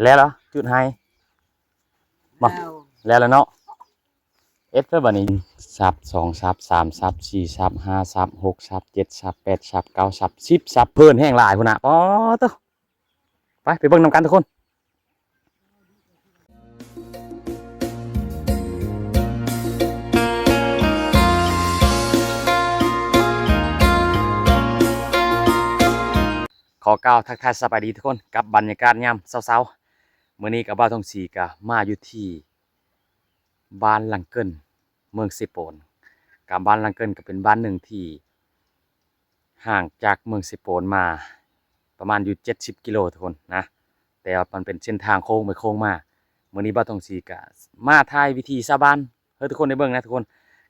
ແລ້ວເນາະ ຈຸດໄຮ່ ມາ ແລ້ວ ແລ້ວລະເນາະ. ເອັດເດີບາດນີ້ ສັບ ສອງສັບ ສາມສັບ ສີ່ສັບ ຫ້າສັບ ຫົກສັບ ເຈັດສັບ ແປດສັບ ເກົ້າສັບ ສິບສັບ ເພິ່ນແຮ່ງຫຼາຍພຸ້ນນະ. ປາໂຕ ໄປ ໄປເບິ່ງນຳກັນທຸກຄົນ. ຂໍກ່າວທັກທາຍສະບາຍດີທຸກຄົນ ກັບບັນຍາກາດຍາມເຊົ້າໆ. ມື້ນີ້ກະບ່າວທອງສີກະມາຢູ່ທີ່ ບ້ານລັງເກີນ ເມືອງເຊໂປນ. ກະບ້ານລັງເກີນກະເປັນບ້ານໜຶ່ງທີ່ຫ່າງຈາກເມືອງເຊໂປນມາປະມານຢູ່ເຈັດສິບກິໂລທຸກຄົນນະ, ແຕ່ວ່າມັນເປັນເສັ້ນທາງໂຄ້ງໄປໂຄ້ງມາ. ມື້ນີ້ບ່າວທອງສີກະມາຖ່າຍວິຖີຊາວບ້ານໃຫ້ທຸກຄົນໄດ້ເບິ່ງນະທຸກຄົນ.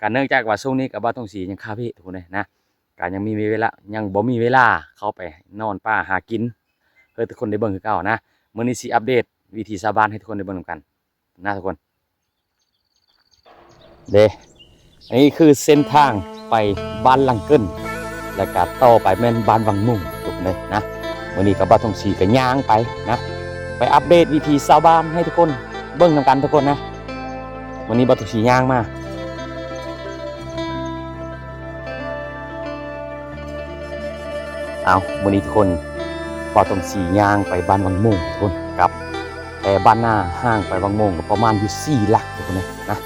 ກະເນື່ອງຈາກວ່າຊ່ວງນີ້ກະບ່າວທອງສີຍັງຄາເວທຸກຄົນເດ້ນະ, ກະຍັງມີເວລາ ຍັງບໍ່ມີເວລາເຂົ້າໄປນອນປ່າຫາກິນໃຫ້ທຸກຄົນໄດ້ເບິ່ງຄືເກົ່ານະ. ມື້ນີ້ຊິອັບເດດວິຖີຊາວບ້ານໃຫ້ທຸກຄົນໄດ້ເບິ່ງນຳກັນ ນະທຸກຄົນເດ້. ອັນນີ້ຄືເສັ້ນທາງໄປບ້ານລັງເກີນ ແລ້ວກະຕໍ່ໄປແມ່ນບ້ານວັງມຸງທຸກຄົນເດ້ນະ. ມື້ນີ້ກະບ່າວທອງສີກະຍ່າງໄປນະ ໄປອັບເດດວິຖີຊາວບ້ານໃຫ້ທຸກຄົນເບິ່ງນຳກັນທຸກຄົນນະ. ມື້ນີ້ບ່າວທອງສີຍ່າງມາ ເອົາ ມື້ນີ້ທຸກຄົນ ບ່າວທອງສີຍ່າງໄປບ້ານວັງມຸງທຸກຄົນ ກັບ ແຕ່ບ້ານນາຫ່າງໄປວັງມຸງກະປະມານຢູ່ສີ່ຫຼັກທຸກຄົນເດ້ນະ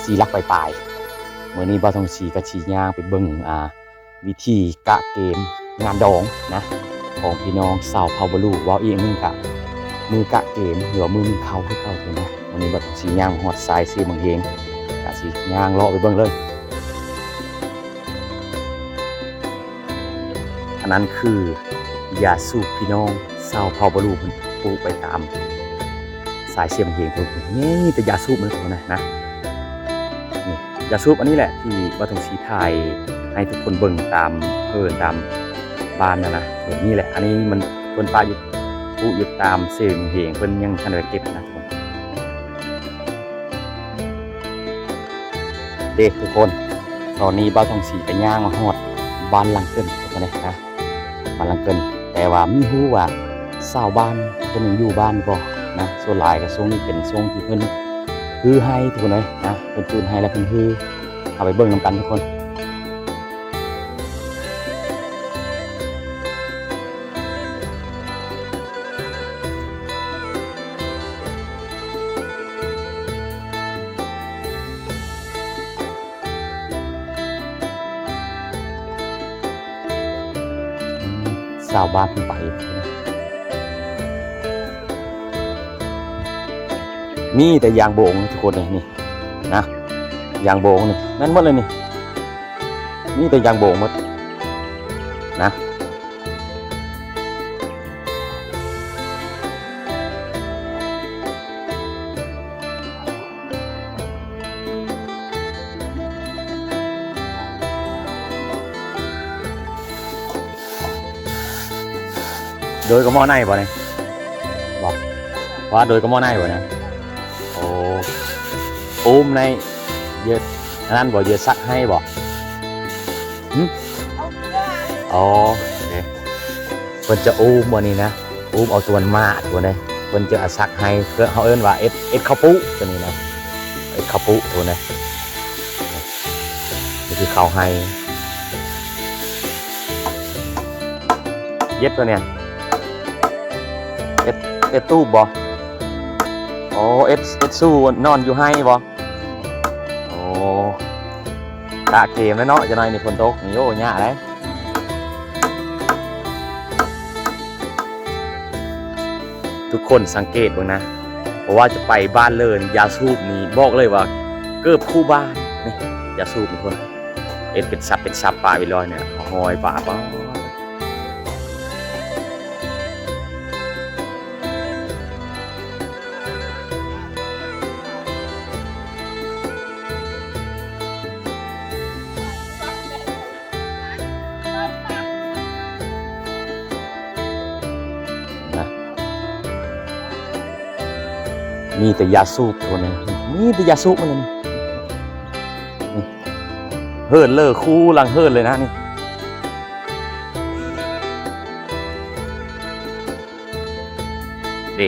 ສີ່ຫຼັກປາຍໆ. ມື້ນີ້ບ່າວທອງສີກະຊິຍ່າງໄປເບິ່ງ ອ່າ ວິທີກະເກມງານດອງນະ ຂອງພີ່ນ້ອງຊາວເຜົ່າບາລູ. ເວົ້າອີກໜຶ່ງກະ ມື້ກະເກມ ຫຼືວ່າມື້ໜຶ່ງເຂົ້າຄືເກົ່າທຸກຄົນນະ. ມື້ນີ້ບ່າວທອງສີຍ່າງຮອດຊາຍເຊບັ້ງເຮງ ກະຊິຍ່າງເລາະໄປເບິ່ງເລີຍ. ອັນນັ້ນຄືຢາສູບ ພີ່ນ້ອງຊາວເຜົ່າບາລູເພິ່ນປູກໄປຕາມສາຍເຊບັ້ງເຮງພຸ້ນ. ມີແຕ່ຢາສູບເລີຍທຸກຄົນນະ. ນີ້ຢາສູບອັນນີ້ແຫຼະທີ່ບ່າວທອງສີຖ່າຍໃຫ້ທຸກຄົນເບິ່ງຕາມເພີ່ນຕາມບ້ານຫັ້ນນະ. ເອີ ນີ້ແຫຼະ ອັນນີ້ມັນເພິ່ນປະຢູ່ ປູກຢູ່ຕາມເຊບັ້ງເຮງ ເພິ່ນຍັງບໍ່ທັນໄດ້ເກັບນະທຸກຄົນ. ເດ້ທຸກຄົນ ຕອນນີ້ບ່າວທອງສີກະຍ່າງມາຮອດບ້ານຫຼັງເກີນທຸກຄົນເດ້ນະ ບ້ານຫຼັງເກີນ. ແຕ່ວ່າມີຮູ້ວ່າຊາວບ້ານເພິ່ນຍັງຢູ່ບ້ານບໍ່ນະ. ສ່ວນຫຼາຍກະຊ່ວງນີ້ເປັນຊ່ວງທີ່ເພິ່ນຮື້ໄຮ່ທຸກຄົນເອີຍນະ, ເພິ່ນຈູດໄຮ່ແລ້ວເພິ່ນຮື້. ເຮົາໄປເບິ່ງນຳກັນທຸກຄົນ. ຊາວບ້ານເພິ່ນໄປ ມີແຕ່ຢາງໂບງທຸກຄົນເອີຍ ນີ້ນະ ຢາງໂບງນີ້ແມ່ນໝົດເລີຍນີ້. ມີແຕ່ຢາງໂບງໝົດນະ. ໂດຍກະໝໍ້ໃນບໍ່ນີ້? ບໍ່ ວ່າໂດຍກະໝໍ້ໃນບໍ່ນະ? ໂອ້ ອູມໃນ ເຍ ອັນນັ້ນບໍ່ ເຍຊັກໄຫ້ບໍ່? ຫື ອໍ ໂອເຄ ເພິ່ນຈະອູມອັນນີ້ນະ ອູມເອົາຕົວໝາກຕົວໃດ ເພິ່ນຈະເອົາຊັກໄຫ້ ເພື່ອເຮົາເອີ້ນວ່າເອັດ ເອັດເຂົ້າປຸຕົວນີ້ນະ ເອັດເຂົ້າປຸຕົວນີ້. ນີ້ຄືເຂົ້າໄຮ່ ເຮັດຕົວນີ້ ເອັດ ເອັດຕູບບໍ່? ໂອ ເອັດ ເອັດຊູນອນຢູ່ໄຮ່ບໍ່? ໂອ ກະເກມແລ້ວເນາະ ຈັກໜ້ອຍນີ້ຝົນຕົກນີ້ ໂອ ຍາກເດ້. ທຸກຄົນສັງເກດເບິ່ງນະ ບໍ່ວ່າຈະໄປບ້ານເລີນ ຢາສູບນີ້ບອກເລີຍວ່າເກືອບຄູ່ບ້ານນີ້ ຢາສູບນີ້ຄົນ ເຮັດເປັນສັບເປັນສັບປາໄປລອຍນີ້ ຫ້ອຍປາ ປາ. ນະ ມີແຕ່ຢາສູບໂຕນີ້ ມີແຕ່ຢາສູບມັນນີ້ ເຫີນເລີຄູ່ຫຼັງເຫີນເລີຍນະນີ້. ເດ້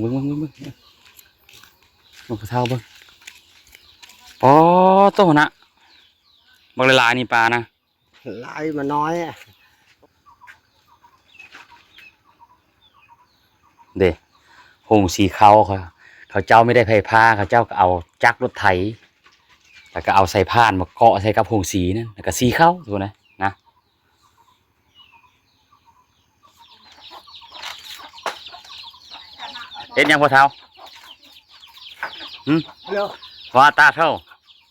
ເບິ່ງ ເບິ່ງ ເບິ່ງ ເບິ່ງ ເບິ່ງ ພໍ່ເຖົ້າເບິ່ງ. ປາໂຕນະ ບັກຫຼາຍໆ ນີ້ປານະ. ຫຼາຍ ມັນນ້ອຍ. ເດ້ ໂຮງສີເຂົ້າ ເຂົາ ເຂົາເຈົ້າບໍ່ໄດ້ໃຜພາ ເຂົາເຈົ້າກໍເອົາຈັກລົດໄຖ ແລ້ວກໍເອົາສາຍພານມາເກາະໃສ່ກັບໂຮງສີນັ້ນ ແລ້ວກໍສີເຂົ້າ ທຸກຄົນເອີຍນະ. ເຮັດຫຍັງພໍ່ເຖົ້າ? ຫຶ? ເອີ ວ່າຕາເຖົ້າ.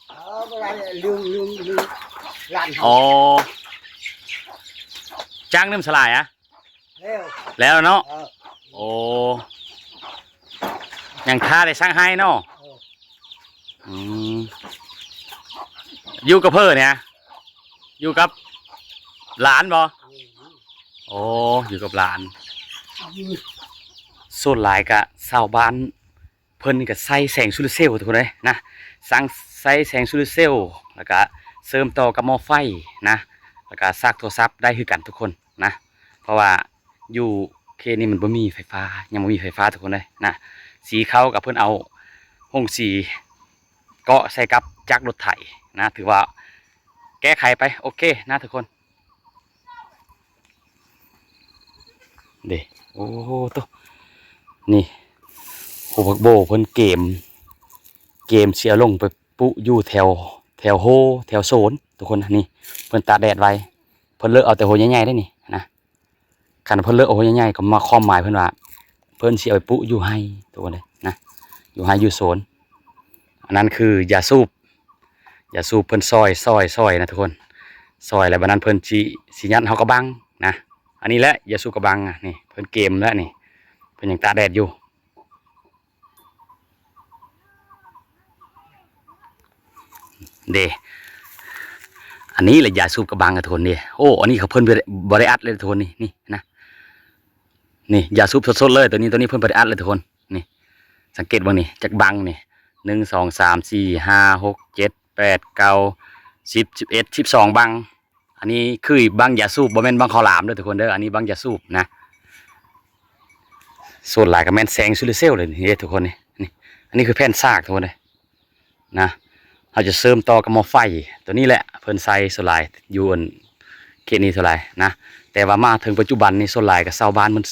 ເອີ ບໍ່ໄດ້ ລືມ ລືມ ລືມ ຫຼານເຮົາ. ອໍ ຈ້າງເລີ່ມສະຫຼາຍອະ? ແລ້ວ ແລ້ວເນາະ. ເອີ ໂອ້ ຍັງທາໄດ້ສັງໄຮ່ເນາະ. ເອີ ອືມ ຢູ່ກັບເພິ່ນນີ້ ຢູ່ກັບຫຼານບໍ່? ເອີ ໂອ້ ຢູ່ກັບຫຼານ. ອືມ ສ່ວນຫຼາຍກະຊາວບ້ານ ເພິ່ນນີ້ກໍໃຊ້ແສງໂຊລາເຊວ ທຸກຄົນເອີຍນະ, ສ້າງ ໃຊ້ແສງໂຊລາເຊວ ແລ້ວກໍເຊື່ອມຕໍ່ກັບໝໍ້ໄຟນະ, ແລ້ວກໍສາກໂທລະສັບໄດ້ຄືກັນທຸກຄົນນະ, ເພາະວ່າຢູ່ເຂດນີ້ມັນບໍ່ມີໄຟຟ້າ, ຍັງບໍ່ມີໄຟຟ້າທຸກຄົນເອີຍນະ. ສີເຂົ້າກໍເພິ່ນເອົາໂຮງສີເກາະໃສ່ກັບຈັກລົດໄຖນະ, ຖືວ່າແກ້ໄຂໄປ ໂອເຄນະທຸກຄົນ. ເດ້ ໂອ້ໂຕ ນີ້ ໂອ້ ຜັກໂບເພິ່ນເກມ ເກມຊິເອົາລົງໄປປຸຢູ່ແຖວ ແຖວໂຮ ແຖວໂຊນທຸກຄົນ. ນີ້ເພິ່ນຕາກແດດໄວ້ ເພິ່ນເລີກເອົາແຕ່ໂຮໃຫຍ່ໆ ໄດ້ນີ້ນະ, ຄັນເພິ່ນເລີກເອົາໂຮໃຫຍ່ໆ ກໍມາຄວາມໝາຍເພິ່ນວ່າ ເພິ່ນຊິເອົາໄປປຸຢູ່ໄຮ່ ທຸກຄົນເອີຍນະ, ຢູ່ໄຮ່ຢູ່ສວນ. ອັນນັ້ນຄືຢາສູບ ຢາສູບເພິ່ນຊອຍ ຊອຍ ຊອຍນະທຸກຄົນ, ຊອຍແລ້ວບາດນັ້ນເພິ່ນຊິ ຊິຍັດເອົາກະບັງນະ. ອັນນີ້ແຫຼະຢາສູບກະບັງນະ, ນີ້ເພິ່ນເກມແລ້ວນີ້ ເພິ່ນຍັງຕາກແດດຢູ່. ເດ້ ອັນນີ້ແຫຼະຢາສູບກະບັງນະທຸກຄົນເດ້. ໂອ້ ອັນນີ້ເຂົາເພິ່ນບໍ່ໄດ້ ບໍ່ໄດ້ອັດເລີຍທຸກຄົນ ນີ້ ນີ້ນະ. ນີ້ຢາສູບສົດໆ ເລີຍ ໂຕນີ້ ໂຕນີ້ເພິ່ນບໍ່ໄດ້ອັດເລີຍທຸກຄົນ. ນີ້ ສັງເກດເບິ່ງນີ້ ຈັກບັງນີ້ ໜຶ່ງ ສອງ ສາມ ສີ່ ຫ້າ ຫົກ ເຈັດ ແປດ ເກົ້າ ສິບ ສິບເອັດ ສິບສອງ ບັງ. ອັນນີ້ຄືບັງຢາສູບ ບໍ່ແມ່ນບັງເຂົ້າຫຼາມເດີທຸກຄົນເດີ, ອັນນີ້ບັງຢາສູບນະ. ສ່ວນຫຼາຍກໍແມ່ນແສງໂຊລາເຊວເລີຍນີ້ເດ້ທຸກຄົນ. ນີ້ ນີ້ ອັນນີ້ຄືແຜ່ນສາກທຸກຄົນເດີ. ນະ ເຮົາຈະເຊື່ອມຕໍ່ກັບໝໍ້ໄຟ ໂຕນີ້ແຫຼະເພິ່ນໃຊ້ສ່ວນຫຼາຍຢູ່ອັນເຂດນີ້ສ່ວນຫຼາຍນະ. ແຕ່ວ່າມາເຖິງປັດຈຸບັນນີ້ ສ່ວນຫຼາຍກໍຊາວບ້ານເພິ່ນ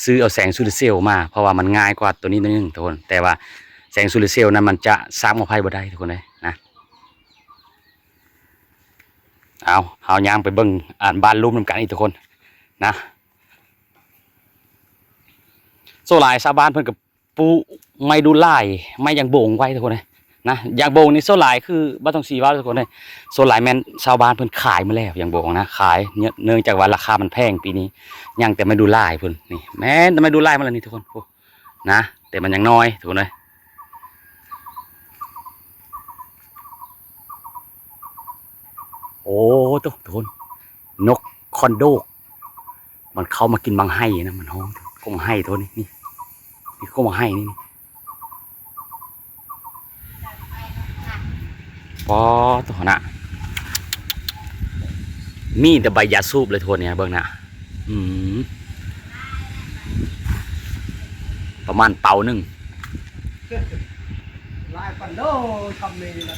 ຊື້ເອົາແສງໂຊລາເຊວມາ ເພາະວ່າມັນງ່າຍກວ່າໂຕນີ້ໜ້ອຍໜຶ່ງທຸກຄົນ. ແຕ່ວ່າແສງໂຊລາເຊວນັ້ນມັນຈະສາກໝໍ້ໄຟບໍ່ໄດ້ທຸກຄົນເອີຍນະ. ເອົາ ເຮົາຍ່າງໄປເບິ່ງ ອັນ ບ້ານລຸ່ມນຳກັນອີກທຸກຄົນນະ. ສ່ວນຫຼາຍຊາວບ້ານເພິ່ນກໍ ປູກໄມ້ດູ່ນຫຼາຍ ໄມ້ຢາງໂບງໄວ້ທຸກຄົນເອີຍນະ. ຢາງໂບງນີ້ສ່ວນຫຼາຍຄືບໍ່ຕ້ອງຊິເວົ້າທຸກຄົນເອີຍ, ສ່ວນຫຼາຍແມ່ນຊາວບ້ານເພິ່ນຂາຍໝົດແລ້ວ ຢາງໂບງນະ, ຂາຍ ເນື່ອງ ເນື່ອງຈາກວ່າລາຄາມັນແພງປີນີ້. ຍັງແຕ່ໄມ້ດູ່ນຫຼາຍພຸ້ນ, ນີ້ແມ່ນແຕ່ໄມ້ດູ່ນຫຼາຍໝົດແລ້ວນີ້ທຸກຄົນ ນະ, ແຕ່ມັນຍັງນ້ອຍທຸກຄົນເອີຍ. ໂອ້ ໂຕ ທຸກຄົນ ນົກຄອນໂດກ ມັນເຂົ້າມາກິນບັງໄຮ່ນະ, ມັນຮ້ອງກົງໄຮ່ໂຕນີ້ ນີ້ ນີ້ກົງບັງໄຮ່ນີ້ ນີ້ ປາໂຕນະ ມີແຕ່ໃບຢາສູບເລີຍໂຕນີ້ ເບິ່ງນະ. ອືມ ປະມານເປົາໜຶ່ງ ຫຼາຍປານໂດ ຊຳນີ້ນະ.